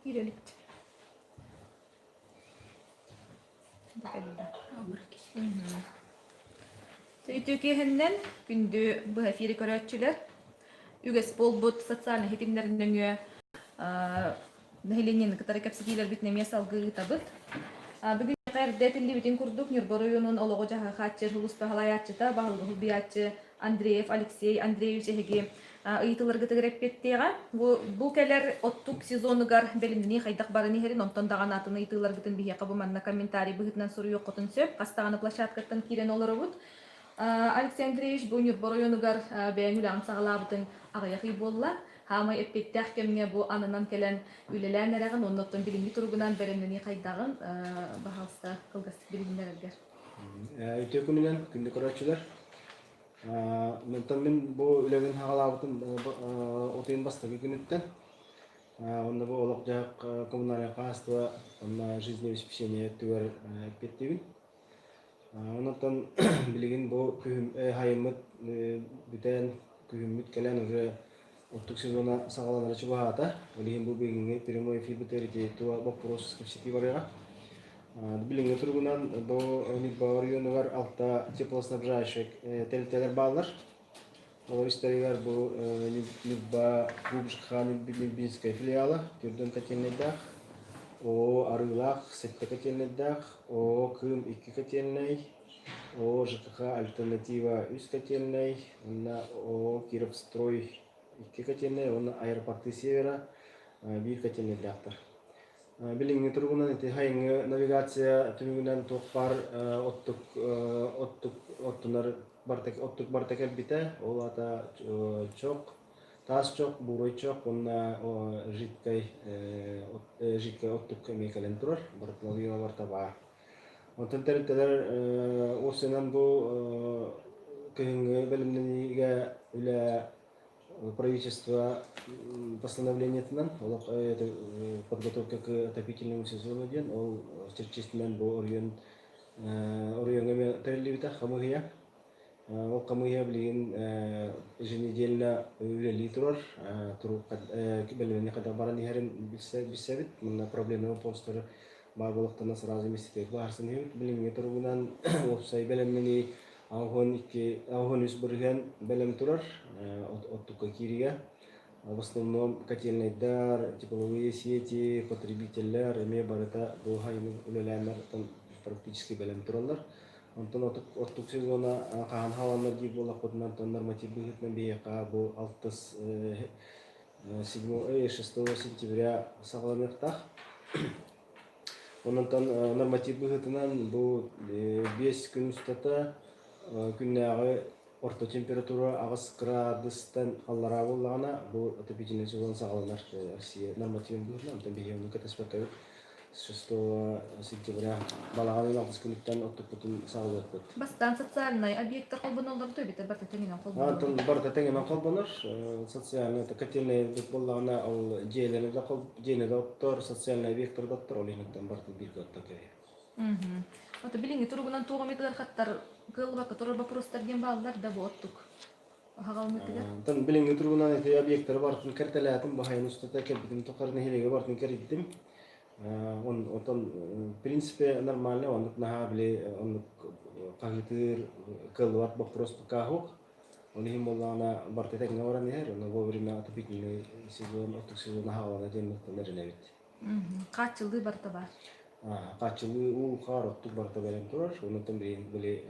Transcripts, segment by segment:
Киирэлик. Үтүө киэһэннэн күндү быһа эфири көрөөччүлэр, үгэс буолбут социальнай ситимнэрин нөҥүө нэһилиэнньэни кытары кэпсэтиилэрбитин эмиэ салгыы ыытабыт. Бүгүн эрдэ этиллибитин курдук Ньурба оройуонун олоҕу-дьаһаҕы хааччыйар сулууспа салайааччыта, баһылыгы солбуйааччы Андреев Алексей Андреевич эһиги ыйытыыларгытыгар эппиэттиэҕэ. Бу, бу кэлэр оттук сезонугар бэлэмнэнии хайдах баран иһэрин, онтон даҕаны атын ыйытыыларгытын биһиэхэ бу манна комментарий быһыытынан суруйуоххутун сөп. Хас даҕаны площадкаттан киирэн олоробут. Алексей Андреевич, бу Ньурба оройуонугар бэйэҥ үлэҕин саҕалаабытыҥ аҕыйах ый буолла. Хаамай эппиэттээх кэмҥэ бу ананан кэлэн үлэлээн эрэҕин, уонна оттон билиҥҥи туругунан бэлэмнэнии хайдаҕын, баһаалыста, кылгастык билиһиннэрэргэр. Үтүө күнүнэн, күндү көрөөччүлэр. Мантан мин бу үлэбин саҕалаабытым от ыйын бастакы күнүттэн. Онно бу олох-дьаһах коммунальнай хаһаайыстыба уонна жизнеобеспечение өттүгэр эппиэттиибин. Онон билигин бу күһүн хайыммыт бүтэн, күһүммүт кэлэн уже Оттук сезона саҕаланара чугаһаата. Ол иһин бу бүгүҥҥү прямой эфирбитигэр ити тула боппуруос кэпсэтии барыаҕа. Билиҥҥи туругунан бу Ньурба оройуонугар алта теплоснабжающай тэрилтэлэр бааллар. Олор истэригэр бу Ньурба ГУБЖХ Нюрбинскай филиала төрдүөн котельнайдаах, О Арыылаах сэттэ котельнайдаах, О Кыым икки котельнай, О ЖКХ Альтернатива үс котельнай, уонна О Кировстрой икки котельнай уонна Аэропорты Севера биир котельнайдаахтар. Билиҥҥи туругунан ити сайыҥҥы навигация түмүгүнэн туох баар оттук оттук оттунар барыта оттук барыта кэлбитэ. Ол аата чох, таас чох, буурай чох уонна жидкай жидкай оттук эмиэ кэлэн турар. Барыта барыта баар. Онтон тэрилтэлэр уопсайынан бу кыһыҥҥы бэлэмнэниигэ үлэ правительство постановлениетынан олох подготовка к отопительному сезону диэн ол чэрчитинэн бу оройуон оройуоҥҥа эмиэ тэриллибитэ хамыыһыйа. Ол хамыыһыйа билигин еженедельно үлэлии турар. Бэлэмнэнии хайдах баран иһэрин билсэбит. Манна проблемный вопростары баар буолуохтарына сразу миэстэтигэр быһаарсан иһэбит. Билиҥҥи туругунан уопсай бэлэмнэнии 82, 83% бэлэм турар оттукка киириигэ. В основном котельнайдар, тепловые сети, потребителлэр эмиэ барыта бу сайын үлэлээннэр практически бэлэм тураллар. Онтон оттук сезона хаһан хааланнар диир буоллахпытына, онтон норматив быһыытынан биһиэхэ бу алтыс седьмого, 6 сентября саҕаланыахтаах. Онтон норматив быһыытынан бу 5 күн устата күннээҕи орто температура 8 кыраадыстан аллараа буоллаҕына, бу отопительный сезон саҕаланар Россия нормативын быһыытынан, онтон биһиги ону кэтэспэккэбит 6 сентября балаҕан ыйын алтыс күнүттэн оттукпутун саҕалыахпыт. Бастаан социальнай объектар холбоноллор дуо эбэтэр барыта тэҥинэн холбонор? Онтон барыта тэҥинэн холбонор. Социальный котельная буоллаҕына ол дьиэлэри да дьиэни да оттор, социальный объектары да оттор, ол иһин барыта бииргэ оттор кэриэ. Ото билиҥҥи туругунан туох эмит ыарахаттар кыаллыбакка турар боппуруостар диэн бааллар да бу оттук аһаҕалыммытыгар? Онтон билиҥҥи туругунан ити объектары барытын кэртэлээтим, бу сайын устата кэлбитим тухары нэһилиэги барытын кэрийдим. Онтон в принципе нормально, оннук наһаа били оннук хаһыытыыр кыаллыбат боппуруос пока суох. Ол иһин буоллаҕына барыта тэҥҥэ баран иһэр, онно вовремя отопительный сезон, оттук сезона хаалана диэн эрэнэбит. Хааччыллыы барыта баар. Хааччыллыы уу, хаар, оттук барыта бэлэм турар. Онтон билигин били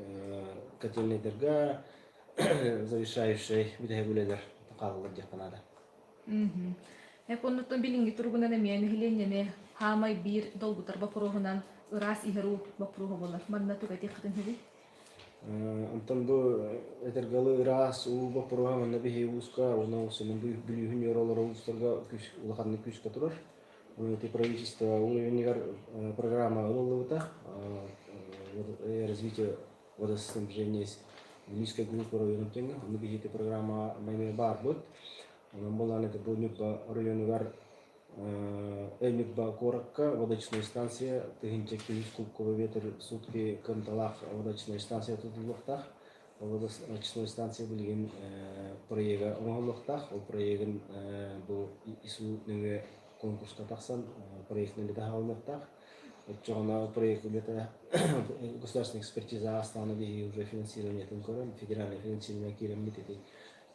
котельнайдарга завершающай бүтэһик үлэлэр хаалаллар диэххэ наада. Эп оннуттан билиҥҥи туругунан эмиэ нэһилиэнньэни хаамай биир долгутар боппуруоһунан ыраас иһэр уу боппуруоһа буолар. Манна тугу этиэххитин сөбүй? Онтон бу этэргэ дылы ыраас уу боппуруоһа манна биһиги улууска уонна усунун Бүлүүһүн үөрэ олорор улуустарга улаханнык күүскэ турар. Ити правительство уровенигар программа ылыллыбыта развитие водоснабжения Вилюйской группы районун тэҥэ. Ону биһиги ити программа эмиэ баарбыт. Онон буолан это бу Ньурба районугар Ньурба куоракка водочная станция 1200 кубометр сутки кыамталаах водочная станция тутуллуохтаах. Водочная станция билигин. проега оҥоһуллуохтаах. Ол проегын бу ИСУ нөҥүө конкурска тахсан проектын үлэтэ хаалыныахтаах. Оччоҕуна проект үлэтэ государственная экспертиза аастаҕына биһиги уже финансированиетын көрөн, федеральное финансирование киирэммит ити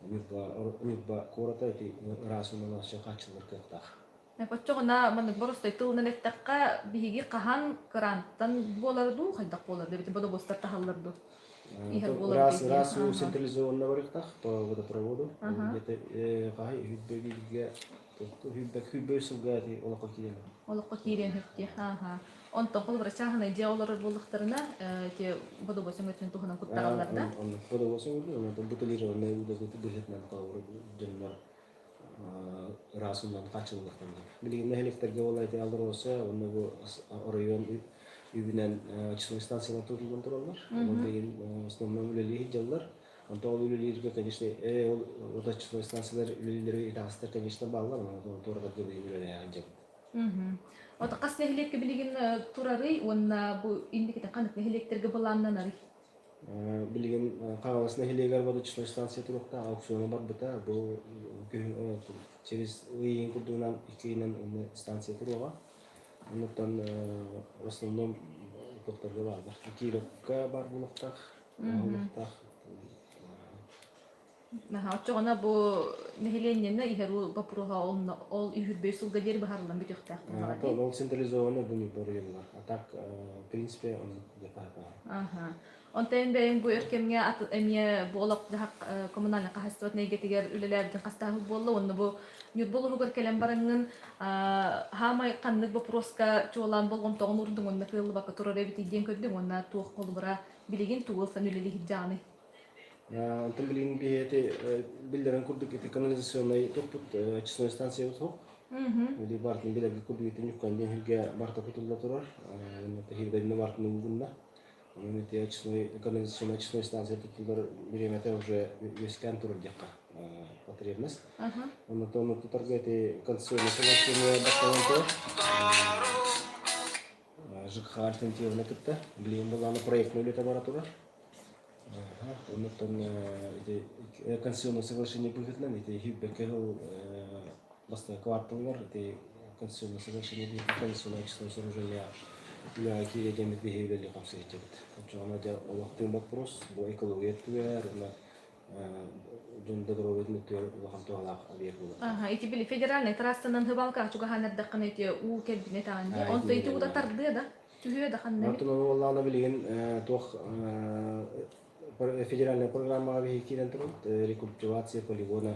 Ньурба куората ити ыраас уунан хааччыллар кыахтаах. Оччоҕуна маннык боростой тылынан эттэххэ, биһиги хаһан кыраантан буолар дуу, хайдах буолар дуу, эбэтэр бодобуостар таһаллар дуу? Иһэр буолар Ыраас дии. ыраас уу централизованно барыахтаах по водопроводу. Где-то хаһай үһүбэ бииргэ үһүбэ сылга ити олоххо киирэн. Олоххо киириэн сөп Аха. Онтон холобура чааһынай дьиэ олорор буоллахтарына, ити бодобуос өҥөтүн туһунан куттараллар да? Оннук бодобуос өҥөтүн, онтон бутылированная уу быһыытынан холобура дьоннор ыраас уунан хааччыллыахтанна. Билигин нэһилиэктэргэ буолла ити АЛРОСА уонна бу оройуон үбүнэн очистной станциялар тутуллан тураллар. Ол билигин в основном үлэлии сылдьаллар. Онтон ол үлэлииргэ, конечно, ол водоочистной станциялар үлэлииллэрэ итэҕэстэр, конечно, бааллар, онон туоратарга билигин үлэлэһэ сылдьабыт. Ото хас нэһилиэккэ билигин турарый уонна бу инникитин ханнык нэһилиэктэргэ былааннанарый? Билигин Хаҥалас нэһилиэгэр водочной станция туруохтаах аукциона барбыта. Бу күһүн через ыйын курдугунан икки ыйынан станция туруоҕа. Оннуттан в основном тохторго бааллар. Кировка бар буолуохтаах, буолуохтаах. Наһаа оччоҕуна бу нэһилиэнньэни иһэр уу боппуруоһа ол үһүрбэй сылга диэри быһаарыллан бүтүөхтээх буоллаҕа дии. Ол централизованно бу боройуннар. А так, в принципе, он где-то Аха. Онтон бэйэҥ бу өр кэмҥэ эмиэ бу олох-дьаһах коммунальнай хаһаайыстыбатын эйгэтигэр үлэлээбитин хастааһын буолла уонна бу Ньурба улууһугар кэлэн бараҥҥын хаамай ханнык боппуруоска чуолаан болҕомтоҕун уурдуҥ уонна кыаллыбакка турар эбитий диэн көрдүҥ уонна туох холобура билигин тугу ылсан үлэлии сылдьаҕыный? Онтон билигин биһи ити биллэрин курдук ити канализационнай туппут очистной станциябыт суох. Или бартын билэргэ курдук ити ньуккан диэн сиргэ барта кутулла турар. Хирбэнни бартын угунна. Онон ити очистной канализационный очистной станция тутуллар бириэмэтэ уже үөскээн турар диэххэ потребность. Онон тутарга ити конституционный соглашение батталан турар. ЖКХ альтернативаны кытта билигин былааны проектный үлэтэ бара турар. Оннуттан ити конституционное соглашение быһыытынан ити сүүрбэккэ сыл бастакы кварталыгар ити конституционное соглашение быһыытынан конституционное очистное сооружение үлэҕэ киириэ диэммит биһиги үлэлии хамсыы сылдьабыт. Оччоҕуна дьэ олох тыын боппуруос, бу экология өттүгэр уонна дьон доруобуйатын өттүгэр улахан туһалаах объект буолар. Аха, ити били федеральнай трассанан Хыбалкаҕа чугаһаан эрдэххинэ ити уу кэлбинэ этэҕин дии. Онто ити уута тардыа да, түһүө да ханна эбит. Оттон ону буоллаҕына билигин туох федеральнай программаҕа биһиги киирэн турабыт рекультивация полигона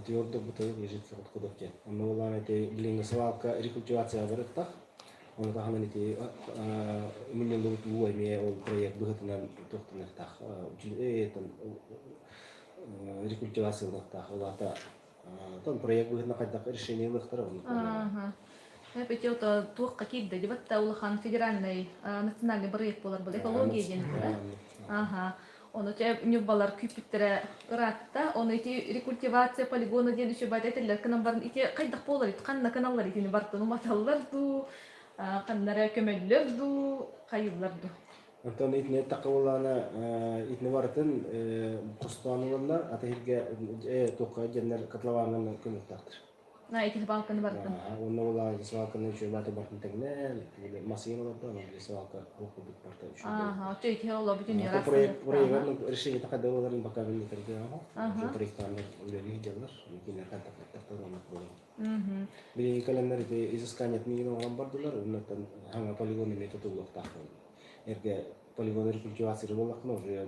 твердых бытовых и жидких отходов диэн. Онно буоллаҕына ити билиҥҥи свалка рекультивацияҕа барыахтаах. Ону таһынан ити мунньуллубут уу эмиэ ол проект быһыытынан туохтаныахтаах рекультивациялыахтаах. Ол аата проект быһыытынан хайдах решение ылыахтара оннук. Эпити ото туохха киирдэ дебатта улахан федеральный национальный проект буолар был экология диэн да. Ага. Ону те ньурбалар күүппүттэрэ ыраатта. Ону ити рекультивация полигона диэн үчүгэй этэллэр кынан баран ити хайдах буолар ит ханна кыналлар итини бартын уматаллар дуу, ханнара көмөллөр дуу, хайыллар дуу. Онтон итини эттэххэ буоллаҕына, итини барытын хостоон ыланнар, аты иһиргэ туохха дьэннэр котлованынан көмүөхтээхтэр. На ити свалканы барытын. Онно буоллаҕына свалканы үчүгэй бааты бартын тэҥнээн, масыйан олордо, онон били свалка олох курдук барта үчүгэй. Ааха, оччо ити олобутун Проект проект решение хайда боларын пока билбэтэргэ аха. Проекттардар үлэлии сылдьаллар. Кинилэр хайдах оннук буолар. Билиҥҥи кэлэннэр ити изыскание миигин оҥорон бардылар, оннуттан хаҥа полигон эмиэ тутуллуохтаах. Эргэ полигон рекультивация буоллаххына уже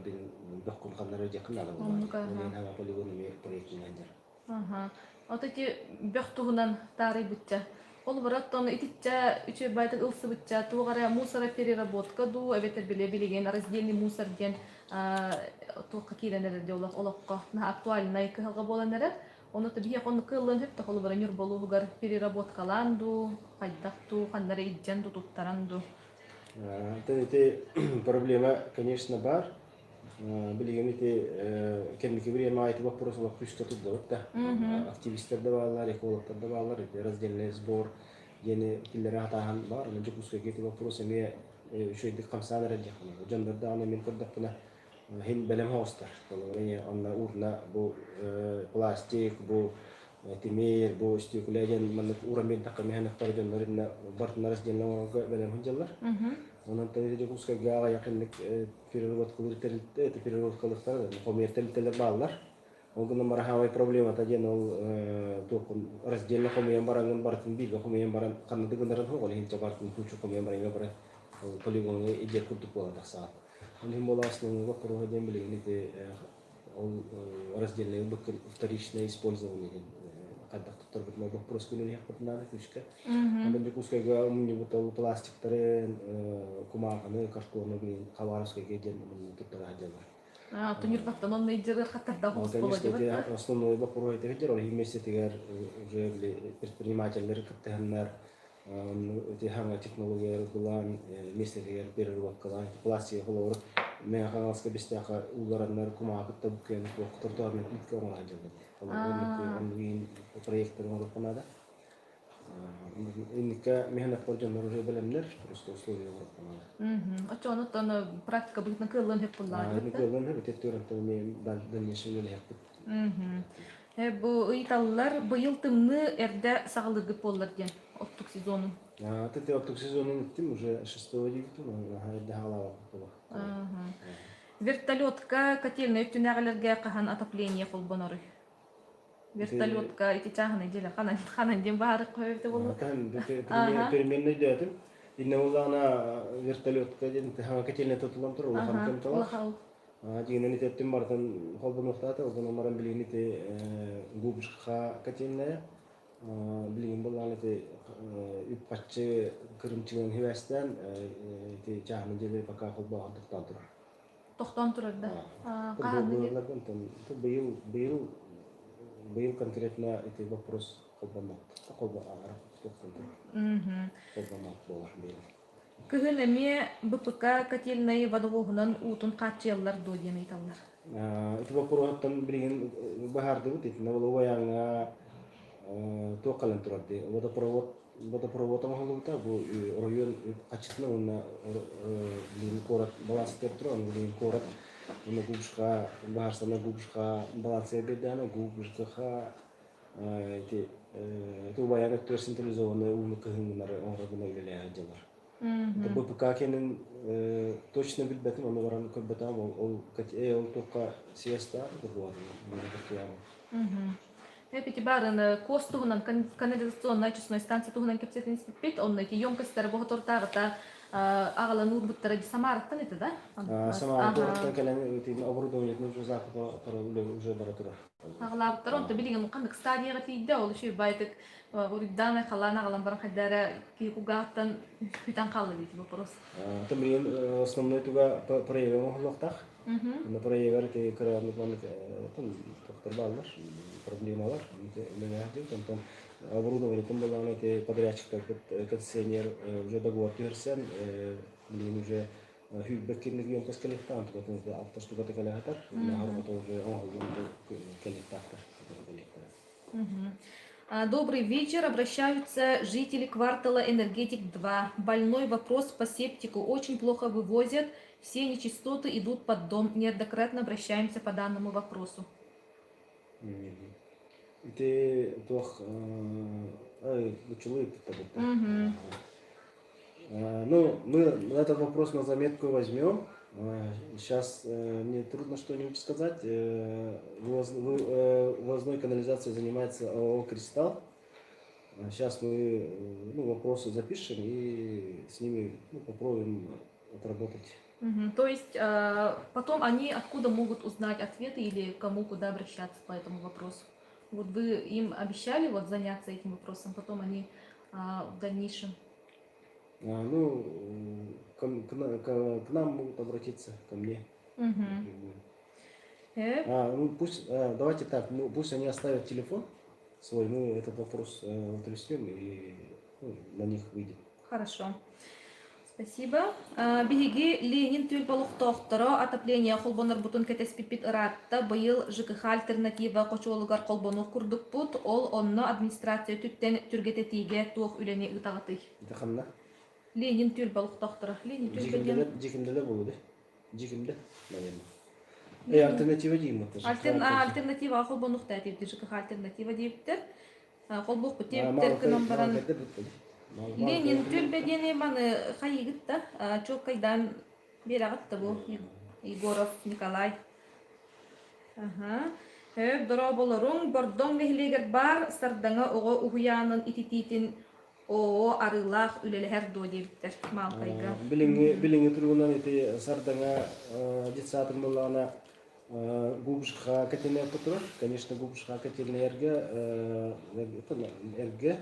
бөхкүн ханнара дьиэххин наада буоллаҕа. Ол иһин хаҥа полигон эмиэ проектынан дьар. Аха. Ото ити бөх туһунан таарыйбычча. Ол оттон итиччэ үчүгэй байтык ылсыбычча туох эрэ мусора переработка дуу эбэтэр били билигин раздельный мусор диэн туохха киирэн эрэр дии олох олоххо наһаа актуальнай кыһалҕа буолан эрэр. Ону то биһиэхэ оннук кыаллыан сөп да холобура Ньурба улууһугар переработкалаан дуу, хайдах дуу, ханна эрэ илдьэн дуу, туттаран дуу. Оттон ити проблема, конечно, бар. Билигин ити кэнники бириэмэҕэ ити боппуруос олох күүскэ турдубут да. Активистар да бааллар, экологтар да бааллар. Ити раздельный сбор диэни киллэрэ сатааһын баар. Онон Дьокуускайга ити боппуруос эмиэ үчүгэйдик хамсаан эрэр диэххэ. Дьоннор даҕаны мин көрдөхпүнэ. Иһин бэлэм оҕустар. Холобура, онно урна бу пластик, бу тимир, бу өстүөкүлэ диэн маннык ууран биэрдэххэ миһанахтар дьоннор иннэ бартынарас диэн оҥорорго бэлэм сылдьаллар. Онон Дьокуускайга аҕыйах инник переработкалыыр тэрилтэ, переработкалыахтара, хомуйар тэрилтэлэр бааллар. Ол гынан баран проблемата диэн ол туоххун раздельно хомуйан бараҥҥын барытын бииргэ хомуйан баран ханна да гынарын суох, ол иһин барытын кучу хомуйан баран баран полигоҥҥа идиэт курдук буолан тахсаҕын. Ол иһин буола основной боппуруоһа диэн билигин ити ол раздельнай ылбыккын вторичное использование диэн хайдах туттарбытын ол боппуруос күнүн наада күүскэ. Онон Дьокуускайга мунньубут ол пластиктарын, кумааҕыны, картону билигин Хабаровскайга диэн туттара сылдьаллар. Оттон Ньурбаттан онно илдьэр ыарахаттардаах оҕус буолуо Конечно, основной боппуруос этигэр ол иһин миэстэтигэр уже предпринимателлэри кыттыһаннар ити хаҥа технологиялары булан миэстэтигэр переработкалаан пластика холобур Мэҥэ Хаҥаласка Бэстээххэ ууллараннар кумааҕы кытта буккуйан туох тротуарнай плитка оҥоро сылдьаллар. Холобур, оннук проекттары оҥоруохха наада. Инникке миһэнэхпэр дьоннор уже бэлэмнэр, просто условия оҥоруохха наада. Оччоҕунуттан практика быһыытынан кыаллыан сөп буоллаҕа. Кыаллыан сөп, ити туораттан дальнейшем үлэлэһиэхпит. Бу ыйыталлар, быйыл тымныы эрдэ саҕалыыргыт буоллар диэн оттук сезонун. Ты оттук сезонун иттим, уже шестого дебютум, эрдэ саҕалаабаппыт буолар. Вертолетка котельнай өттүнээҕилэргэ хаһан отопление холбоноруй? Вертолетка ити чааһынай дьиэлэр ханан ханан диэн баары эбитэ буолуо. Переменный дөтүм. Инне буллаҕына вертолетка диэн хаҥа котельная тутуллан турар улахан кэмталах. Дьиҥинэн ити барытын холбонуохтаата, ол баран билигин ити Губушка котельная билигин буллаҕына ити үп-харчы кырымчыгын хибээстээн ити чааһынай дьиэлэри пока холбооһон тохтоон турар. Тохтоон турар да? Быйыл быйыл быйыл конкретно ити вопрос холбоммот. Холбо тохтон турар. Холбоммот буолар быйыл. Кыһын эмиэ БПК котельнай водовоһунан уутун хааччыйаллар дуо диэн ыйыталлар. Ити боппуруоһуттан билигин быһаардыбыт. Итиннэ ол убайааҥҥа туох кэлэн турар дии. Водопровод водопровод оҥоһуллубута. Бу оройуон хаччытынан уонна билигин куорат балансытыгар турар. Ону билигин куорат уонна Губушка быһаарсана Губушка балансыгар биэрдэҕинэ Губушкаха ити ити убайаан өттүгэр централизованный ууну кыһыҥҥынары оҥорор гына үлэлэһэ сылдьаллар. БПК кэнин точно билбэтим, ону баран көрбөтөҕүм, ол ол ол туохха связьтаах Эпити барын кос туһунан канализационнай очистной станция туһунан кэпсэтин испиппит, онно ити емкостьтары боһотортааҕыта аҕалан уурбуттара Самараттан это да? Самара куораттан кэлэн оборудованиетын уже закупа уже бара турар. Аҕалаабыттар, онто билигин ханнык стадияҕа тиийдэ, ол үчүгэй байтык уруйдаан айхаллаан аҕалан баран хайдара киһи кулгааҕыттан бүтэн хаалла диэти вопрос. Атын билигин основной туга проега оҥоһуллуохтаах. Онно проегар ити кырааннык маннык тохтор бааллар, проблемалар үлэлээх диэбит. Онтон оборудованиетын буоллаҕына ити подрядчиктарбыт концессионер уже договор түһэрсэн билигин уже Сүүрбэт киирник емкость кэлиэхтээх, онтукатын алта штуката кэлэ сытар. Наһар уже оҥоһуллан кэлиэхтээхтэр. Добрый вечер. Обращаются жители квартала Энергетик-2. Больной вопрос по септику. Очень плохо вывозят. Все нечистоты идут под дом. Неоднократно обращаемся по данному вопросу. Ити туох учулуй ыппыттар. Ну, мы этот вопрос на заметку возьмем. Сейчас мне трудно что-нибудь сказать. Вывозной канализацией занимается ООО «Кристалл». Сейчас мы ну, вопросы запишем и с ними ну, попробуем отработать. Угу. То есть потом они откуда могут узнать ответы или кому куда обращаться по этому вопросу? Вот вы им обещали вот заняться этим вопросом, потом они в дальнейшем? Ну, к нам могут обратиться, ко мне. Угу. А, ну, пусть, давайте так, ну, пусть они оставят телефон свой, мы этот вопрос утрясем и ну, на них выйдем. Хорошо. Спасибо. Биһиги Ленин түөлбэ олохтоохторо отопление холбонорбутун кэтэспиппит ыраатта. Быйыл ЖКХ альтернатива хочуолугар холбонуох курдукпут. Ол онно администрация өттүттэн түргэтэтиигэ туох үлэни ыытаҕытый? Это ханна? Ленин түөлбэ олохтоохторо. Ленин түөлбэ диэн... Дьикимдэлэ буолуо дии. Дьикимдэ, наверное. Альтернатива дииммит. Альтернатива холбонуохтаа диэбит ЖКХ альтернатива диэбиттэр. Холбуохпут диэбиттэр гынан баран Ленин түөлбэ диэни маны хайыгыт да чуолкайдаан биэрэҕит да бу Егоров Николай. Аха. Дорооболоруҥ, Бордоҥ нэһилиэгэр баар Сардаҥа оҕо уһуйаанын ититиитин Оо, арыылаах үлэлэһэр дуо диэбиттэр Маалкайга. Билиҥҥи билиҥҥи туругунан ити Сардаҥа детсадын буоллаҕына Губушка котельная турар. Конечно, Губушка котельная эргэ эргэ.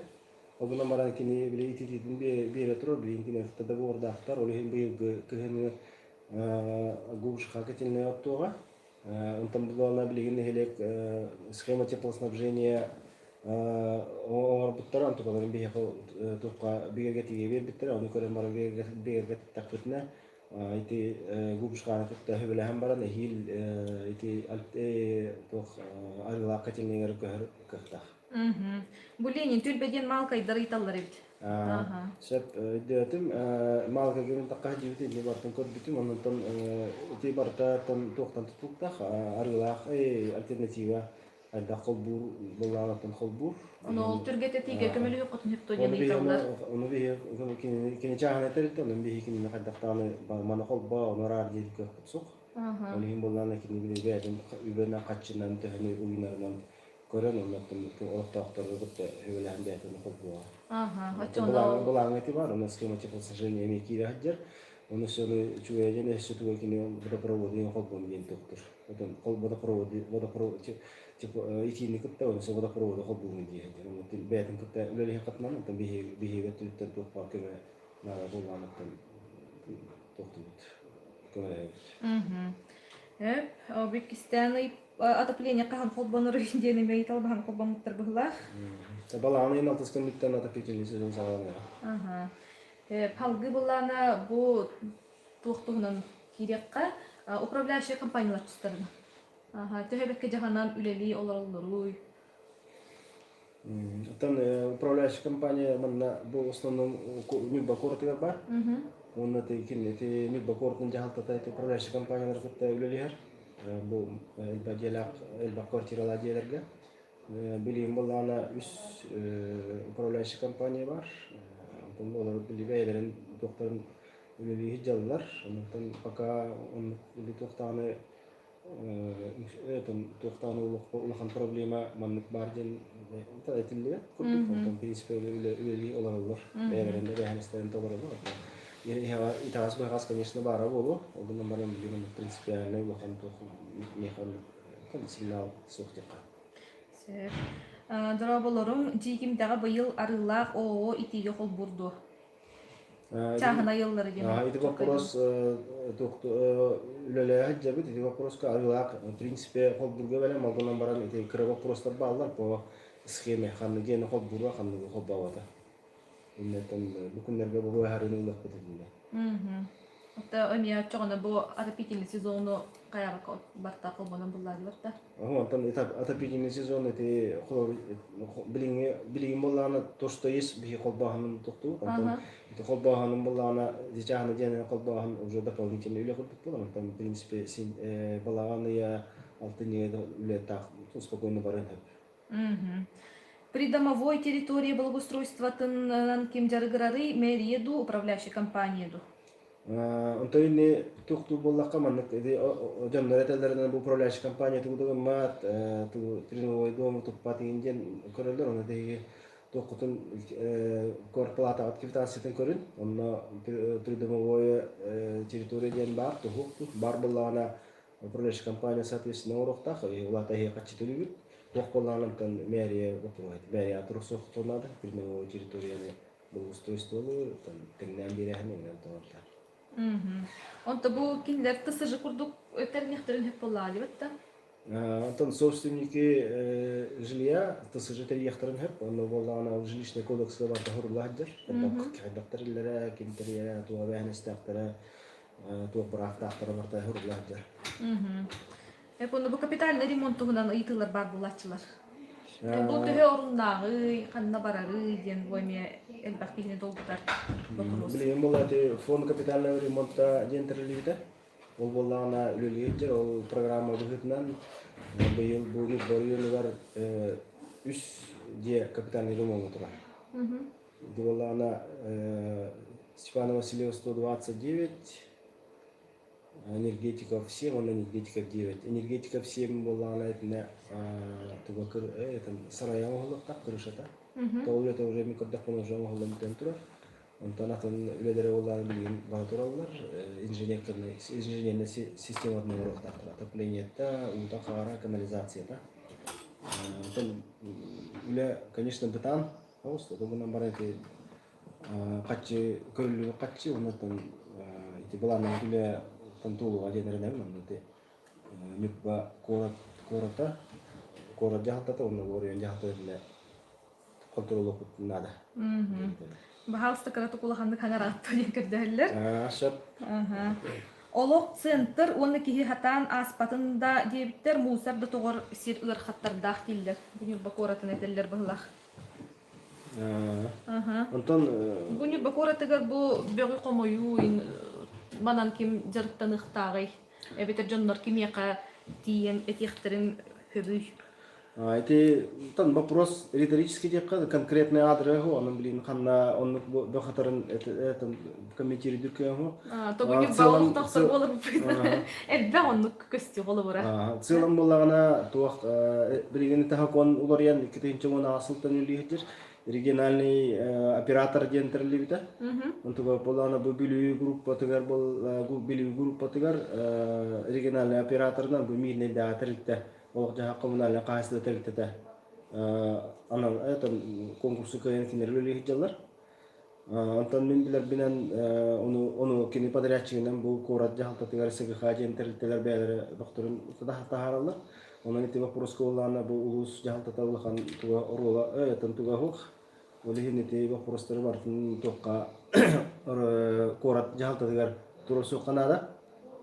Ол баран кини били ититиитин биэрэ турар, билигин кини договордаахтар, ол иһин быйылгы кыһыны Губушка котельная оттуоҕа. Онтон булуона билигин нэһилиэк схема теплоснабжения оҥорбуттара, онтукаларын биһиэхэ туохха бигэргэтиигэ биэрбиттэрэ, ону көрөн баран бигэргэттэхпитинэ ити Губушканы кытта сөбүлэһэн баран эһиил ити туох арыылаах котельныйыгар көһөр кыахтаах. Бу Ленин түөлбэ диэн маалкайдар ыйыталлар эбит. Сөп өйдөөтүм. Маалкайга мин тахха дьиэбит инни бартын көрбүтүм. Оннуттан ити барыта туохтан тутулуктаах арыылаах альтернатива хайдах холбуур былааҕыттан холбуур. Ону ол түргэтэтиигэ көмөлөһүөххүтүн сөп диэн ыйыталлар. Ону биһи кини чааһына тэрилтэ, онон биһи кинини хайдахтааны маны холбоо, ону араар диэн кыахпыт суох. Ол иһин буоллаҕына кини били бэйэтин үбүнэн хаччынан төһөнү уйунарынан көрөн оннуттан олохтоохтору кытта сөбүлэһэн бэйэтин холбуоҕа. Былааҥҥа ити баар, онно схема теплоснабжения эмиэ киирэ сылдьар. Ону сону үчүгэйэ диэн өссө туга кини водопроводын холбуом диэн туохтур. Отон водопроводы водопровод итиини кытта онно водопроводы холбуум дии сылдьар. Онно бэйэтин кытта үлэлэһэ хатынан, оттон биһиги өттүттэн туох баар көмө наада буоллаҕыттан туохтуубут көмөлөһөбүт. Эп, иккистээн отопление хаһан холбонор диэн эмиэ талбаһан холбоммуттар быһылаах. Балаҕан ыйын алтыс күнүттэн отопительный сезон саҕаланыаҕа. Аха. Салгыы былаана бу туох туһунан киириэххэ управляющая компаниялар тустарына. Аха, төһө бэккэ дьаһанан үлэлии олороллоруй? Оттон управляющая компания манна бу в основном Ньурба куоратыгар баар. Уонна ити Ньурба куоратын дьаһалтата ити управляющая компаниялары кытта үлэлиһэр. Бу элбэх дьиэлээх, элбэх квартиралаах дьиэлэргэ. Билигин буоллаҕына үс управляющая компания баар. Онтон олор били бэйэлэрин туохтарын үлэлии сылдьаллар. Онтон пока оннук туохтааны туохтаан улахан проблема маннык баар диэн этиллибэт курдук. Онтон принципе үлэлии олороллор. Бэйэлэрин эбээһинэстэрин толороллор. Итэҕэс-быһаҕас, конечно, баара буолуо. Ол гынан баран билигин принципиальнай улахан туох миэхэ сигнал суох диэххэ. Сөп. Дорооболоруҥ, Дьиикимдэҕэ быйыл арыылаах ООО итиигэ холбуур дуо? Чааһынай ыаллары диэн. Ити вопрос үлэлээһит дьэбит ити вопроска арыылаах в принципе холбуурга бэлэм ол гынан баран ити кыра вопростар бааллар по схеме ханнык диэни холбууруга ханныгы холбообото иннеттэн бу күннэргэ бу быһаарыыны ылыахпыт итиннэ. Оттон эмиэ оччоҕуна бу отопительный сезону хайаабакка барта холбонон буллаадылар да? Онтон отопительный сезон ити билиҥҥи билигин буоллаҕына то что есть биһи холбооһунун тохтуу онтон ити холбооһунун буоллаҕына дьаһана диэн холбооһун уже дополнительный үлэ курдук буолар онтон в принципе син балаҕан ыйа алтынньыга үлэ таах спокойно барыан сөп. Придомовой территория благоустройствотынан ким дьарыгырарый, мэрия дуу, управляющая компания дуу? Онтон ини туохтуур буоллахха маннык ити дьоннор этэллэринэн бу управляющая компания тугу да гыммат, тугу придомовой дому туппат игин диэн көрөллөр. Ону биһиги туоххутун квартплатаҕыт квитанциятын көрүн. Онно придомовое территория диэн баар, туһук баар буоллаҕына управляющая компания соответственно оҥоруохтаах, улаата эһиэхэ төлүүбүт. Туох буоллаҕына онтон мэрия боппуруоһа мэрия туруорсуохтуон наада придомовой территорияны благоустройствоны там тэҥнээн биэрээһин эҥин тоҕордо. Онто бу кинилэр ТСЖ курдук тэрниэхтэрин сөп буоллаҕа диэбит да? Онтон собственники жилья ТСЖ тэрийиэхтэрин сөп. Онно буоллаҕына жилищный кодекска барда хорула сылдьар. Хайдах тэриллэрэ, ким тэрийэрэ, туох эбээһинэстээхтэрэ, туох бырааптаахтара барыта хорула сылдьар. Эп бу капитальный ремонт туһунан ыйытыылар баар буолааччылар. Бу төһө оруннааҕый, ханна барарый диэн бу эмиэ элбэх киһини долгутар вопрос. Билигин буолла фонд капитального ремонта диэн тэриллибитэ. Ол буоллаҕына үлэлиир дьэ ол программа быһыытынан быйыл бу Ньурба оройуонугар үс дьиэ капитальный ремоҥҥа турар. Ити буоллаҕына Степана Васильева 129, Энергетиков 7 уонна Энергетиков 9. Энергетиков 7 буоллаҕына итиннэ туга сарайа оҥоһуллуохтаах крышата. Тоҕо үлэтэ уже мин көрдөхпүнэ уже оҥоһуллан бүтэн турар. Онтон атын үлэлэрэ буоллаҕына билигин бара тураллар. Инженерный инженернэй систематын оҥоруохтаахтар. Отоплениета, уута, хаара, канализацията. Онтон үлэ, конечно, бытаан оҕус. Ол гынан баран ити хаччы көрүллүбүт хаччы оннуттан ити былааннаах үлэ туолуоҕа диэн эрэнэбин. Онно ити Ньурба куорат куората куорат дьаһалтата уонна оройуон дьаһалтата итиннэ хонтуруоллуохпут наада. Баһаалыста кыратык улаханнык хаҥараатта диэн көрдөһөллөр. Сөп. Олох центр уонна киһи хатаан ааспатын да диэбиттэр, мусор да тоҕор сир ыарахаттардаах дииллэр. Бу Ньурба куоратын этэллэр быһылах. Онтон Бу Ньурба куоратыгар бу бөҕү хомуйуу манан ким дьарыктаныахтааҕый? Эбэтэр дьоннор кимиэхэ тиийэн этиэхтэрин сөбүй? Ити тан вопрос риторический диэххэ конкретный адресу, онон билин ханна оннук бөхатарын комментируйдур кыаһу. Тогуни баалыктахтар буолар элбэх оннук көстүү холобура. Целом буоллаҕына туох билигин таһакон уларыйан 2010 сылтан үллиһитир региональный оператор диэн тэриллибитэ. Онтуга буоллаҕына бу Бүлүү группатыгар Бүлүү группатыгар региональный операторынан бу Мирнэйдээҕи тэрилтэ олох-дьаһах коммунальнай хаһаайыстыба тэрилтэтэ анал это конкурсу кыайан кинилэр үлэлии сылдьаллар. Онтон мин билэрбинэн ону ону кини подрядчигынан бу куорат дьаһалтатыгар СГХ диэн тэрилтэлэр бэйэлэрэ бөхтөрүн таһаараллар. Онон ити боппуруоска буоллаҕына бу улуус дьаһалтата улахан туга оруола өйтөн туга суох. Ол иһин ити боппуруостары барытын туохха куорат дьаһалтатыгар туруорсуохха наада.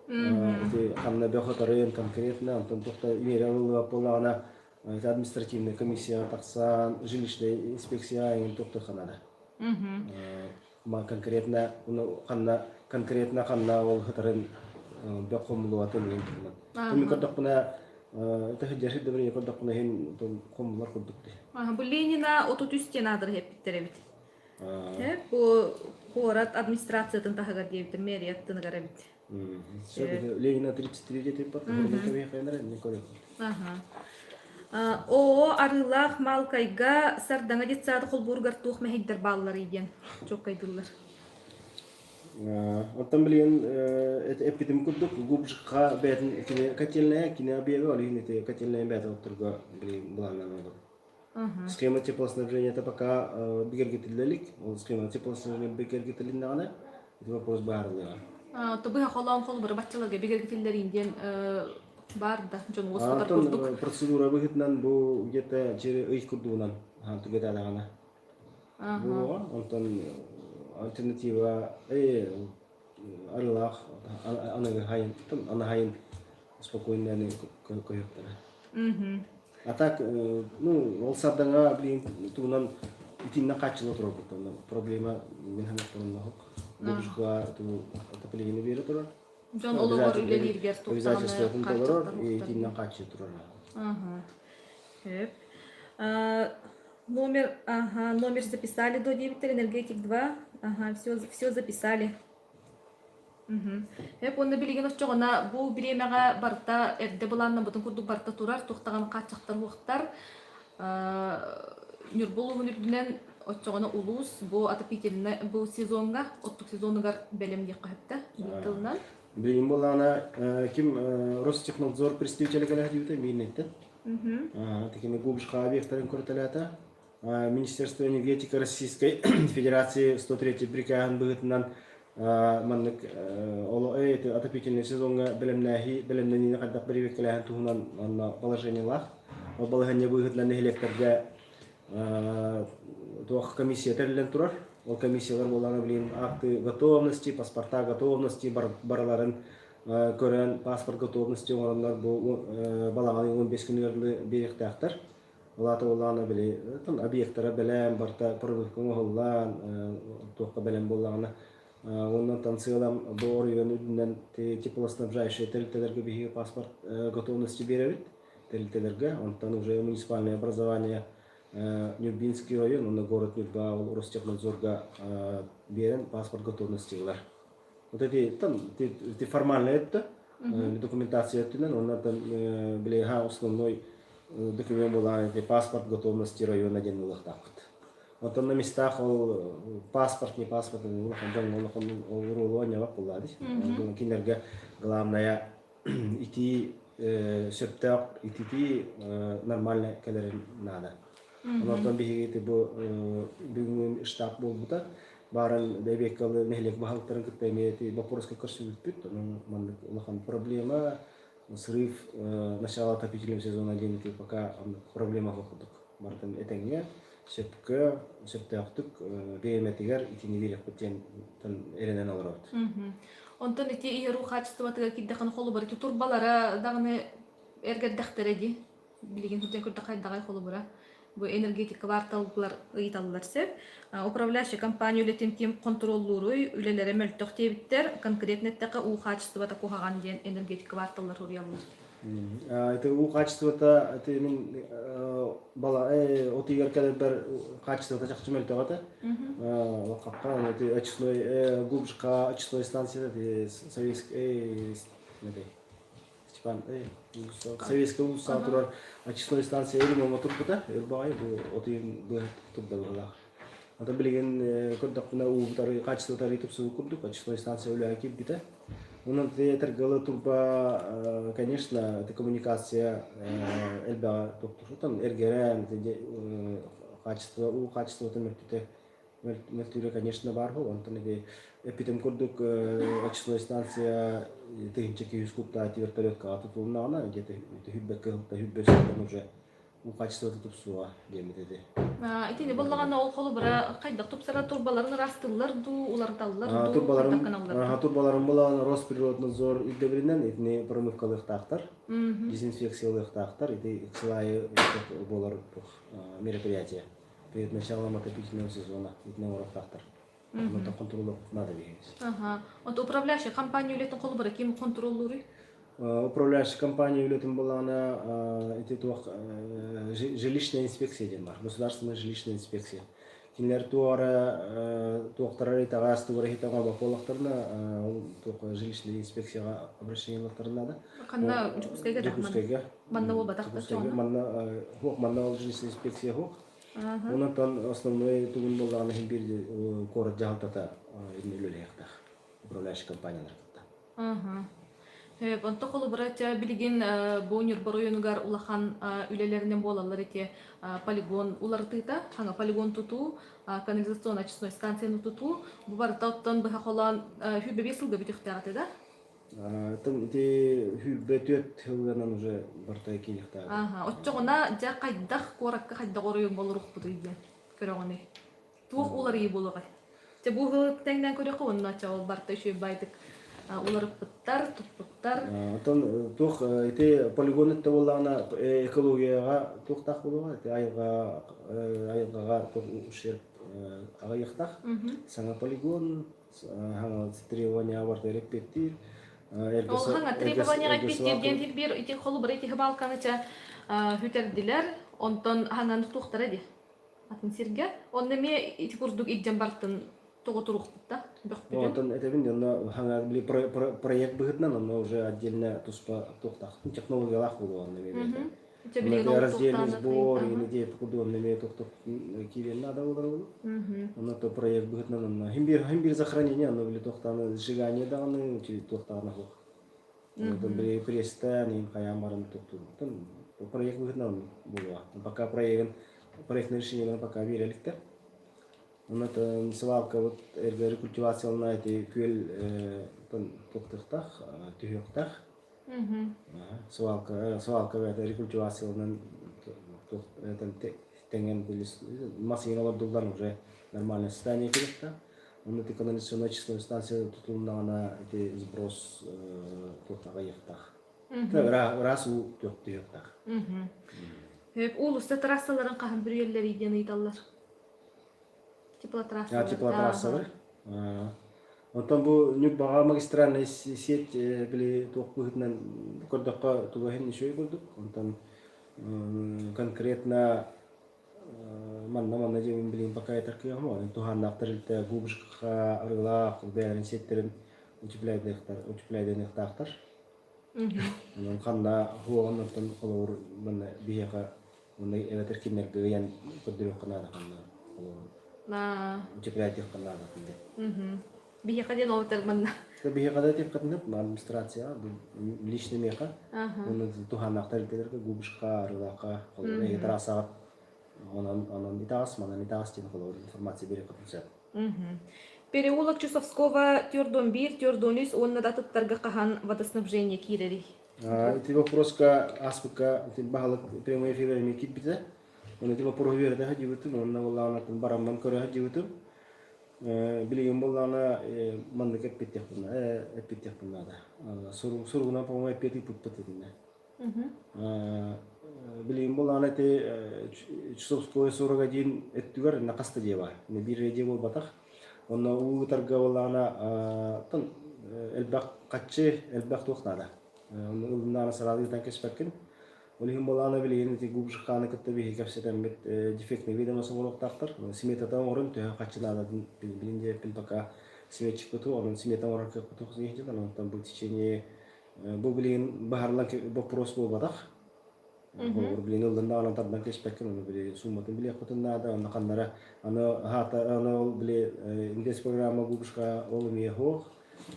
Ити ханна бөх конкретно, онтон туохта миэрэ ылыллыбат буоллаҕына административная комиссияҕа тахсан, жилищная инспекция эҥин туохтуохха наада. Конкретно ханна конкретно ханна ол сытарын бөх хомуллубатын иһин туһунан. Мин көрдөхпүнэ төһө да көрдөхпүнэ иһин хомуллар курдук дии. Бу Ленина 33 диэн аадырыһы эппиттэр эбит. Бу куорат администрациятын таһыгар диэбитим, мэрия аттыныгар эбит. Ленина 33 диэти Оо, арыылаах Маалкайга Сардаҥа детсады холбууругар туох мэһэйдэр баалларый диэн чуолкайдыыллар. Оттон билигин эппитим курдук ГУБЖ-ха бэйэтин кини котельная, кини объега, ол иһин ити котельная бэйэтэ отторго билигин былааннанан олорор. Схема теплоснабжения пока бигэргэтиллэ илик. Ол схема теплоснабжения бигэргэтилиннэҕинэ ити вопрос быһаарыллыаҕа. Тобыһа холоон холобура баччаларга бигэргэтиллэрин диэн баар да дьон уоскутар курдук. Процедура быһыытынан бу где-то жери ый курдугунан түгэтээдэҕинэ буолуоҕа. Онтон альтернатива арыылаах аныгы хайын анаһайын спокойно көһүөхтэрэ. А так, ну, ол сардаҥа билигин тугунан итиннэ хааччылла турарбыт проблема мин санаахпын Бабушка отопление биэрэ турар. Дьон олоҕор үлэлииргэр Обязательствотын толорор, итиннэн хааччыйа турар. Сөп. Номер, ага, номер записали до 9, энергетик 2. Ага, все, все записали. Эп уонна билигин оччоҕуна бу бириэмэҕэ барыта эрдэ былааннаммытын курдук барыта турар, туохтаҕын хааччахтар уохтар. Ньурба улууһун үрдүнэн оччоҕуна улуус бу отопительнай бу сезоҥҥа, оттук сезонугар бэлэм диэххэ сөптө биир тылынан. Билигин буоллаҕына ким Ростехнадзор представителэ кэлэ сылдьыбыта миирнэйтэн. Тикини Губушка объектарын көрүтэлээтэ. Министерство энергетики Российской Федерации 103 прикаһын быһыытынан маннык отопительный сезоҥҥа бэлэмнээһи бэлэмнэниини хайдах бэрэбиэркэлээһин туһунан онно положениелаах. Ол балаһыанньа быһыытынан нэһилиэктэргэ туох комиссия тэриллэн турар. Ол комиссиялар буоллаҕына билигин акты готовности, паспорта готовности барыларын көрөн паспорт готовности оҥороннор бу балаҕан 15 күнүгэр биэриэхтээхтэр. Ол аата буоллаҕына били объектара бэлэм, барыта пробивка оҥоһуллан, туохха бэлэм буоллаҕына. Оннуттан сыалам бу оройуон үрдүнэн теплоснабжающие тэрилтэлэргэ биһиги паспорт готовности биэрэбит тэрилтэлэргэ. Онтон уже муниципальное образование Нюрбинский район уонна город Нюрба ол Ростехнадзорга биэрэн паспорт готовности ылар. Вот эти там ты формальная это документация өттүнэн уонна там билиха основной документ буолаан эти паспорт готовности района диэн ылыахтаахпыт. Оттон на местах ол паспорт не паспорт улахан дьоҥҥо улахан оруолу оонньообот буоллаа дии. Кинилэргэ главное итии сөптөөх ититии нормально кэлэрин наада. Онон биһиги бу бүгүҥҥү штаб буолбута. Бааран бэбиэккалы нэһилиэк баһылыктарын кытта эмиэ ити боппуруоска көрсүбүппүт. Онон маннык улахан проблема срыв начала отопительного сезона диэн ити пока проблема курдук барытын этэҥҥэ сөпкө сөптөөхтүк бириэмэтигэр итини биэриэхпит диэн эрэнэн олоробут. Онтон ити иһэр хаачыстыбатыгар киирдэххинэ холобура ити турбалара даҕаны эргэрдэхтэрэ дии. Билигин сылдьан көрдөххө хайдаҕай холобура бу энергетика кварталлар ыйыталлар сөп. Управляющая компания үлэтин ким хонтуруоллууруй, үлэлэрэ мөлтөх диэбиттэр, конкретно эттэххэ уу хаачыстыбата куһаҕан диэн энергетика кварталлар суруйаллар. Это уу хаачыстыбата это мин бала от ыйыгар кэлэрбэр хаачыстыбата чахчы мөлтөх этэ. Хапка это очистной глубжка очистной станция это советский Степан Советская улуссаҕа турар очистной станция ремоҥҥа турбута өр баҕайы бу от ыйын быһа турда быһыылаах. Ата билигин көрдөхпүнэ уубут арый качествота арый тупсубут курдук очистной станция үлэҕэ киирбитэ. Онон этэргэ турба конечно это коммуникация элбэҕэ туохтур эргэрэн качество уу качествота мөлтүтэ мөлтүүрэ конечно баар буол онтон ити эппитим курдук очистной станция 1200 кубтаах вертолеткаҕа тутулуннаҕына где-то хүрбэккэ хүрбэс уже уу качествота тупсуоҕа диэммит этэ. Итини буллаҕына ол холобура хайдах тупсара турбаларын ыраастыыллар дуу, уларыталлар дуу, турбаларын турбаларын булан Росприроднадзор ирдэбилинэн итини промывкалыахтаахтар, дезинфекциялыахтаахтар. Ити сылайы буолар мероприятие. Перед началом отопительного сезона итинэн оҥоруохтаахтар. Онно хонтуруоллуох надо биһиги. Ага. Вот управляющая компания үлэтин холобура ким хонтуруоллууруй? Управляющая компания үлэтин булаана ити туох жилищная инспекция диэн бар. Государственная жилищная инспекция. Кинилэр туора туохтара итэҕэс тугара итэҕэ боппуоллахтарына ол туох жилищная инспекцияҕа обращениелахтарын надо. Ханна Дьокуускайга да? Дьокуускайга. Манна буолбатах да Манна хуох манна ол жилищная инспекция хуох. Онон основной тугун буоллаҕына иһин биир куорат дьаһалтата үлэлиэхтээх управляющай компаниялар кытта. Онто холобура билигин бу Ньурба оройуонугар улахан үлэлэринэн буолаллар ити полигон уларытыыта, хаҥа полигон тутуу, канализационно очистной станцияны тутуу. Бу барыта оттон быһа холоон 25 сылга бүтүөхтээх этэ да? Тым ити 24 сылынан уже барыта киириэхтээх. Аха, оччоҕуна дьэ хайдах куоракка хайдах оройуон болоруохпутуй диэн көрөҕүнүй? Туох уларыйыы буолуоҕай? Дьэ бу тэҥнээн көрүөххэ уонна чэ ол барыта үчүгэй баайдык уларыппыттар, туппуттар. Оттон туох ити полигон өттө буоллаҕына экологияҕа туохтаах буолуоҕа? Ити айылҕа айылҕаҕа туох ущерб аҕыйахтаах. Саҥа полигон требования барыта эппиэттиир. Ол хаҥа требованияҕа эппиэттиир диэн биир ити холобура ити хыбаалканы чэ хүтэрдилэр, онтон хаҥаны тутуохтара дии атын сиргэ. Онно эмиэ ити курдук илдьэн бартын тоҕо туруохпут да бөхпүтүн. Онтон этэбин онно хаҥа били проект быһыытынан онно уже отдельно туспа туохтаах технологиялаах буолуо онно эмиэ Раздельный сбор или диэт курдук онно эмиэ тохтох киириэн наада буолар буолу. Онно то проект быһыытынан онно хим бир хим бир захоронение онно били туохтааны сжигание даҕаны туохтааны суох. Онтон били пресстаан им хайаан баран туохтуурбутун проект быһыытынан буолуо. Пока проегын проектное решение пока биэрэликтэр. Онно свалкабыт эргэ рекультивациялана ити күөл туохтуохтаах түһүөхтээх. Свалка, свалка бэйэтэ рекультивацияланан тэҥэн массыына олордуллан уже нормальное состояние кириэхтээх. Онно ити канализационная очистная станция тутулуннаҕына ити сброс туохтаах ыйыахтаах. Ыраас уу түһүөхтээх. Уулусса трассаларын хаһан бүрүйэллэрий диэн ыйыталлар. Теплотрассалар. Теплотрассалар. Онтон бу Ньурбаҕа магистральнай сеть били туох быһыытынан көрдөххө туга иһин үчүгэй курдук. Онтон конкретно манна-манна дьиэбин билигин пока этэр кыаҕым онон туһааннаах тэрилтэ Губушка, Арыылаах бэйэлэрин сиэттэрин утепляйданыахтаахтар. Онон ханна уоҕун онтон холобур манна биһиэхэ манна эбэтэр кинилэргэ ыйан көрдөрүөххэ наада ханна холобур утепляйдыахха наада диэн. Биһиэхэ диэн ол манна. Биһиэхэ да тиэххитинэ администрацияҕа личный миэхэ уонна туһааннаах тэрилтэлэргэ Губушка, Арыылаахха холобур эһиги трассаҕа онон онон итаҕас манан итаҕас диэн холобур информация биэриэххитин сөп. Переулок Чусовского 401, 403 уонна да атыттарга хаһан водоснабжение киирэрий? Ити вопроска ааспыкка баһылык прямой эфиргэ эмиэ киирбитэ. Оны ити вопроһу үөрэтэ сылдьыбытым уонна буоллаҕына барамман көрө сылдьыбытым. Билигин буоллаҕына маннык эппиттиэхпин наада. Суругунан по-моему эппиэт ыыппыппыт итиннэ. Билигин буоллаҕына ити Чусовское 41 өттүгэр хас да дьиэ баар. Биир дьиэ буолбатах. Онно уу ыытарга буоллаҕына элбэх хаччы, элбэх туох наада. Онно ылыннаҕына сараалы ыытан кэспэккин. Ол иһин буоллаҕына билигин ити Губжиханы кытта биһиги кэпсэтэммит дефектный ведомость оҥоруохтаахтар. Сметата оҥорон төһө хаччы наадатын билин диэппин пока сметчикпыт онон смета оҥорор кыахпыт суох онтон бу течение бу билигин баһарлан боппуруос буолбатах. Холобур, билигин ыллын даҕаны тардан кэспэккин, ону били сууматын билиэххитин наада, онно ханнара аны хаата аны ол били инвестпрограмма Губушка ол эмиэ суох.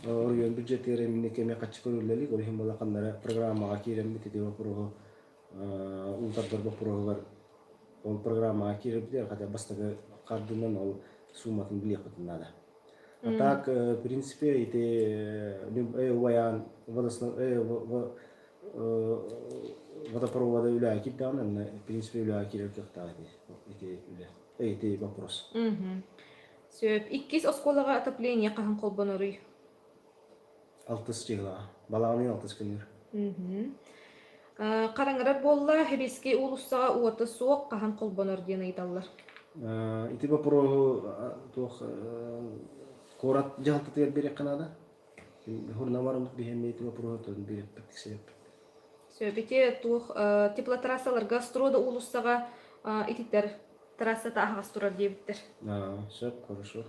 Оройуон бюджетыгар эмиэ эмиэ хаччы көрүллэлик, ол иһин буолла ханнара программаҕа киирэммит ити боппуруоһу уу тардар боппуруоһугар ол программаҕа киирэрбитигэр хотя бастакы хардынан ол сууматын билиэххитин наада. А так, в принципе, ити убайаан водопровода үлэҕэ киирдэҕинэ, онно в принципе үлэҕэ киирэр кыахтаах ити үлэ, ити вопрос. Сөп. Иккис оскуолаҕа отопление хаһан холбоноруй? Алтыс чыһылаҕа. Балаҕан алтыс күнүгэр. Хараҥарар буолла, Хебийскэй уулуссаҕа уота суох хаһан холбонор диэн ыйыталлар. Ити боппуруоһу туох куорат дьаһалтатыгар биэриэххэ наада. Хурнамар биһиэмэ ити боппуруоһу биэриэхпит тиксиэхпит. Сөп. Ити туох теплотрассаларга Строда уулуссаҕа ититэр трассата аһаҕас турар диэбиттэр. Сөп, хорошо.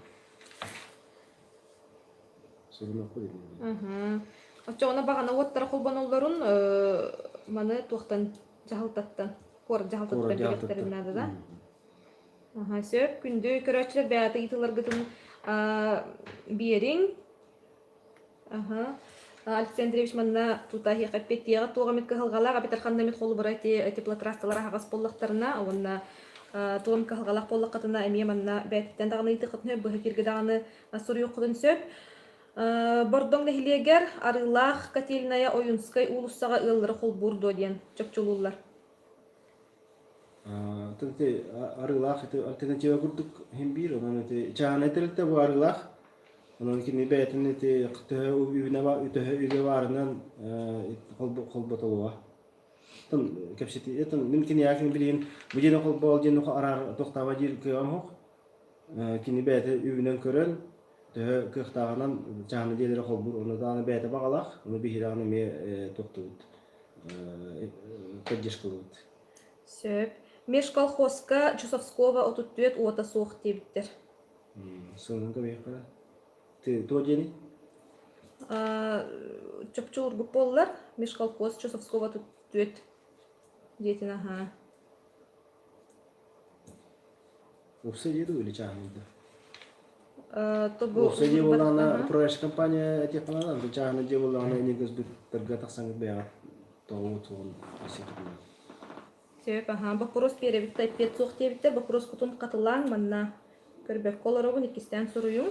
Оччоҕуна баҕана уоттара холбоноллорун маны туохтан дьаһалтаттан куорат дьаһалтатыттан билиэхтэрин наада да? Аха, сөп. Күндү көрөөччүлэр бэйэҕит ыйытыыларгытын биэриҥ. Аха. Алексей Андреевич манна тута эһиэхэ эппиэттиэҕэ туох эмит кыһалҕалаах эбэтэр ханна эмит холобура ити теплотрассалар аһаҕас буоллахтарына уонна туох эмит кыһалҕалаах буоллаххытына эмиэ манна бэйэтиттэн даҕаны ыйытыаххытын сөп, быһа кииргэ даҕаны суруйуоххутун сөп. Бордоҥ нэһилиэгэр Арыылаах котельная Ойунскай уулуссаҕа ыаллары холбуур дуо диэн чопчулууллар. Ити Арыылаах ити альтернатива курдук иһин биир, онон ити чааһынай тэрилтэ бу Арыылаах. Онон кини бэйэтин ити төһө үбүнэ төһө үбэ баарынан холботолуга. Кэпсэтии, мин киниэхэ билигин бу диэни холбоол диэн араар тохтааба диир кыаҕым суох. Кини бэйэтэ үбүнэн көрөн, төһө кыахтааҕынан чааһынай дьиэлэри холбуур, ону даҕаны бэйэтэ баҕалаах, ону биһирэҕин эмиэ туохтуубут, поддержкалыыбыт. Сөп. Межколхозка Чусовского 34 уота суох диэбиттэр. Сылын көбүөххэ. Туо диэний? Чопчу ургуп буоллар, Межколхоз Чусовского 34 диэтин аһаа. Уопсай дии дуу или чааһынай дуу? Уопсай дии буоллаҕына управляющая компания этиэххэ наада, чааһынай дьиэ буоллаҕына энергосбыттарга тахсаҥҥыт бэйэҕит тоҕугут суоҕун ситиһиннэ. Сөп, аһаа. Боппуруос биэрэбит да эппиэт суох диэбиттэр. Боппуруоскутун хатылааҥ манна көрбөккө олоробун, иккистээн суруйуҥ.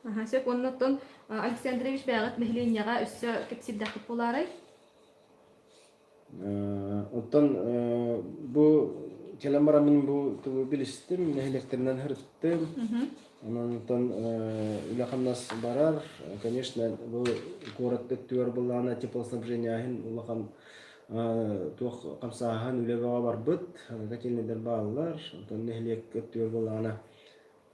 Аһаа, сөп. Уонна оттон Алексей Андреевич бэйэҕит нэһилиэнньэҕэ өссө кэпсиирдэххит буолаарай? Оттон бу кэлэн бараммын бу тугу билистим, нэһилиэктэринэн сырыттым. Онон оттон үлэ-хамнас барар. Конечно, бу куорат өттүгэр былаана теплоснабжение иһин улахан туох хамсааһын үлэ бөҕө барбыт. Котельнайдар бааллар. Оттон нэһилиэк өттүгэр былаана.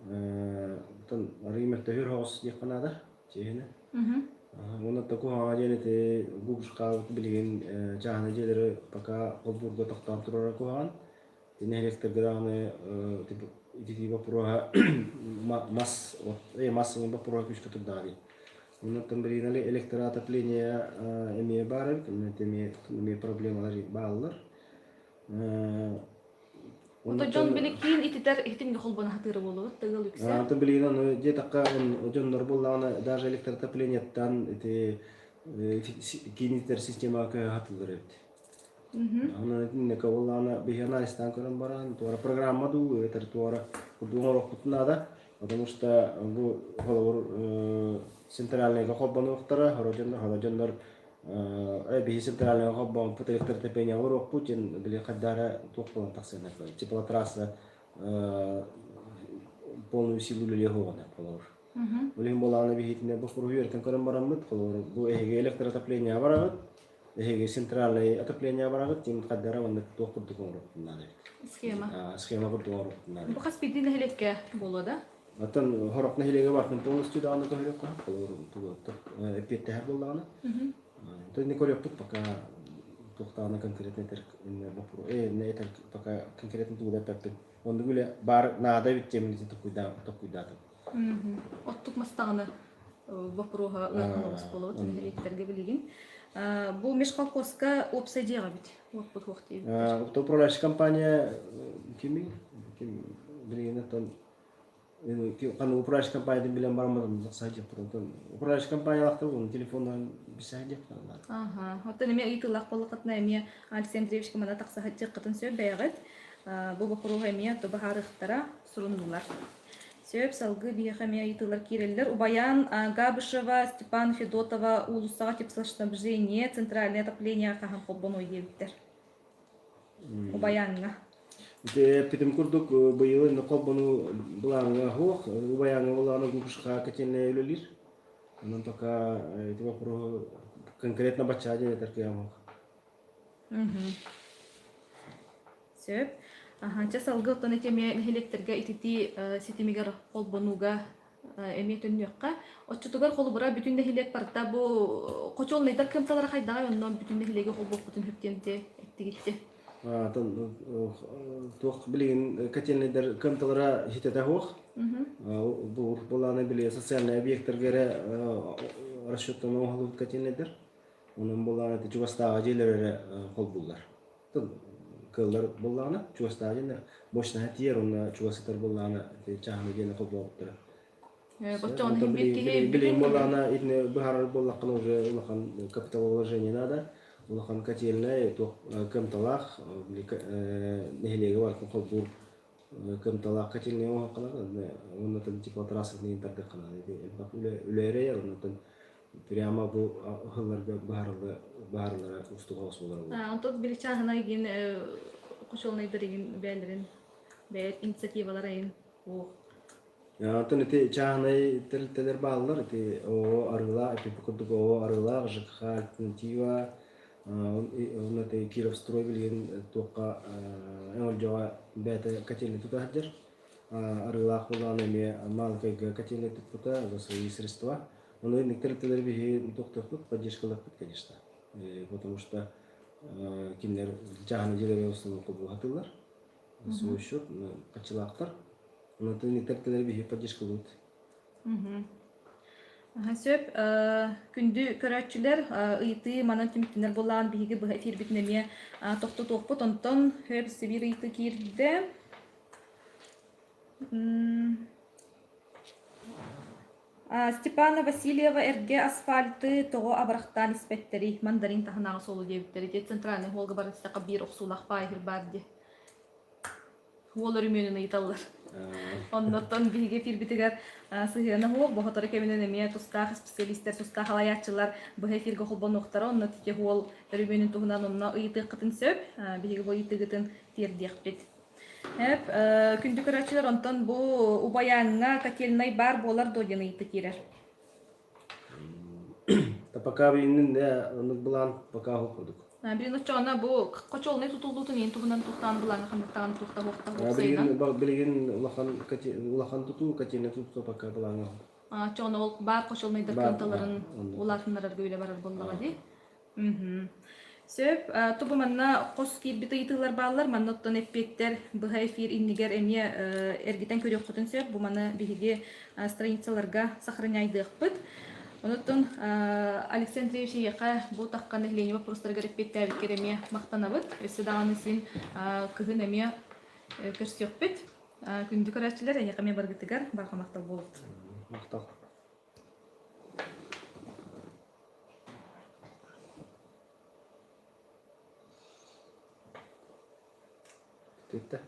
Оттон арыый мөлтөһүөр соҕус диэххэ наада, чиэһинэ. Уонна куһаҕана диэн ити Губушкаабыт билигин чааһынай дьиэлэри пока холбуурга тохтоон турара куһаҕан. Нэһилиэктэргэ даҕаны ититии боппуруоһа мас мас боппуруоһа күүскэ турдаҕа дии. Оннуттан билигин электроотопление эмиэ баар эбит, эмиэ эмиэ проблемалар бааллар. Ото дьон били киин ититэр итингэ холбоно сатыыра буолуот тыгыл үксэ. Антон билигин ону диэтэххэ дьоннор буоллаҕына даже электроотоплениеттан ити киин ититэр системаҕа көһө сатыыллар эбит. Онон итиннэкэ буоллаҕына биһи анализтаан көрөн баран туора программа дуу эбэтэр туора курдук оҥоруохпутун наада. Потому что бу холобур центральныйга холбонуохтара, хоро дьоннор, хоро дьоннор биһи центральныйга холбооммут электроотопление оҥоруохпут диэн били хайдара туох буолан тахсыан теплотрасса полную силу үлэлиэ суоҕун холобур. Ол иһин буолаҕына биһитинэ бу хуруһу үөрэтэн көрөн бараммыт, холобур бу эһиги электроотопление бараҕыт, эһиги центральное отопление бараҕыт, диэн хайдара маннык туох курдук оҥоруохпутун наада эбит. Схема. Схема курдук оҥоруохпутун наада. Бу хас биирдии нэһилиэккэ буолуо да? Оттон сорох нэһилиэгэ бартын полностью даҕаны көһөрүөххэ, холобур тугу эппиэттэһэр буоллаҕына. То не көрүөхпүт пока туохтаҕына конкретно этэр вопрос этэр пока конкретно тугу да эппэппин. Оннук үлэ баар наада эбит диэмин токуйдаатым. Оттук мастаҕына боппуруоһа ыарахан оҕус буолабыт нэһилиэктэргэ билигин. Бу межколхозка уопсай дьиэҕэ эбит. Уоппут уох диэбиттэр. Управляющая компания кимий? Ким билигин оттон Ханна управляющая компаниятын билэн бараммытым саһдьыппыт. Онтон управляющая компаниялаахтар уонна телефоннарын билсэһдьиэхтэр. Аха. Оттон эмиэ ыйытыылаах буоллаххытына эмиэ Алексей Андреевичка мана тахсаһыттыаххытын сөп бэйэҕит. Бу боппуруоһу эмиэ быһаарыахтара суруннулар. Сөп, салгыы биһиэхэ эмиэ ыйытыылар киирэллэр. Убайаан Габышева, Степан Федотова уулуссаҕа теплоснабжение, центральное отопление хаһан холбонуой диэбиттэр. Убайааҥҥа. Ити эппитим курдук, быйыл инде холбону былааҥҥа суох. Убайааҥҥа былаана Губушка котельная үлэлиир. Онон пока эти вопросы конкретно баччаа диэн этэр кыам суох. Сөп. Аха, чэ салгыы оттон ити эмиэ нэһилиэктэргэ ититии ситимигэр холбонууга эмиэ төннүөххэ. Оччотугар холобура бүтүн нэһилиэк барыта бу хочуолунайдар кыамталара хайдаҕай онно бүтүн нэһилиэги холбуохпутун сөп диэн эттигитти. Туох билигин котельнайдар кыамталара ситэтэ суох. Бу былааны били социальнай объектарга эрэ расчеттан оҥоһуллубут котельнайдар. Онон былааны чугастааҕы дьиэлэр эрэ холбууллар. Кыаллар буоллаҕына чугастааҕы дьиэлэр мощноһа тиийэр уонна чугас сытар буоллаҕына чааһынай дьиэни холбообуттара. Билигин буоллаҕына итини быһаарар буоллаххына уже улахан капиталовложение надо улахан котельнай туох кыамталаах нэһилиэги барытын холбуур кыамталаах котельнай оҥоһуохха уонна теплотрассатын тардыахха наада элбэх үлэ эрэйэр оннуттан прямо бу ыһылларга быһаарыллара уустук оҕус буолар Онтон били чааһынай игин хочуолунайдар игин бээлэрин бэйэ инициативалар айын суох. Онтон ити чааһынай тэрилтэлэр бааллар ити ООО Арыылаах ити курдук ООО Арыылаах ЖКХ Альтернатива онно ити Кировстрой билигин туохха Өҥөлдьөҕө бэйэтэ котельнай тута сылдьар Арыылаах буоллаҕына эмиэ Маалыкайга котельнай туппута за свои средства Ону инник тэрилтэлэри биһиги туохтуохпут, поддержкалыахпыт, конечно. Потому что кинилэр чааһынай дьиэлэргэ основном холбуу свой счет хаччылаахтар. Онон инник тэрилтэлэри биһиги поддержкалыыбыт. Сөп. Күндү көрөөччүлэр, ыйытыы манан түмүктэнэр буоллаан биһиги быһа эфирбитин эмиэ тохтотуохпут. Онтон хөп сибиир ыйытыы киирдэ. Степана Васильева эргэ асфальты тоҕо абырахтаан испэттэрий, мандарин таһынааҕы суолу диэбиттэр. Ити центральный холга барыстахха биир охсуулаах баайыһыр баар дии. Уол өрөмүөнүн ыйыталлар. Оннуттан биһиги эфирбитигэр сыһыана суох, бу сотору кэминэн эмиэ тустаах специалистэр, тустаах салайааччылар быһа эфиргэ холбонуохтара. Онно тики уол өрөмүөнүн туһунан онно ыйытыаххытын сөп. Биһиги бу ыйытыгытын тиэрдиэхпит. Эп, күндү көрөөччүлэр, онтон бу Убайааҥҥа котельнай баар буолар дуо диэн ыйытыы киирэр. Пока билиннин да оннук былаан пока курдук. Билин оччоҕуна бу хочуолунай тутуллуутун иин туһунан туохтаан былааҥҥа ханныктаан туохта туохта уопсайынан? Билигин улахан улахан тутуу котельная тутуу пока былааҥҥа. Оччоҕуна ол баар хочуолунайдар кыамталарын улаатыннарарга үлэ барар буоллаҕа дии. Сөп. Тубу манна хос киирбит ыйытыылар бааллар. Манна оттон эппиэттэр быһа эфир иннигэр эмиэ эргитэн көрүөххүтүн сөп. Бу маны биһиги страницаларга сохраняйдыахпыт. Онуттан Алексей Андреевич эйиэхэ бу тахха нэһилиэнньэ боппуруостарыгар эппиэттээбиккэр эмиэ махтанабыт. Өссө даҕаны син кыһын эмиэ көрсүөхпүт. Күндү көрөөччүлэр, эйиэхэ эмиэ баргытыгар барҕа махтал буолуохтун. Махтал. Бүттэ.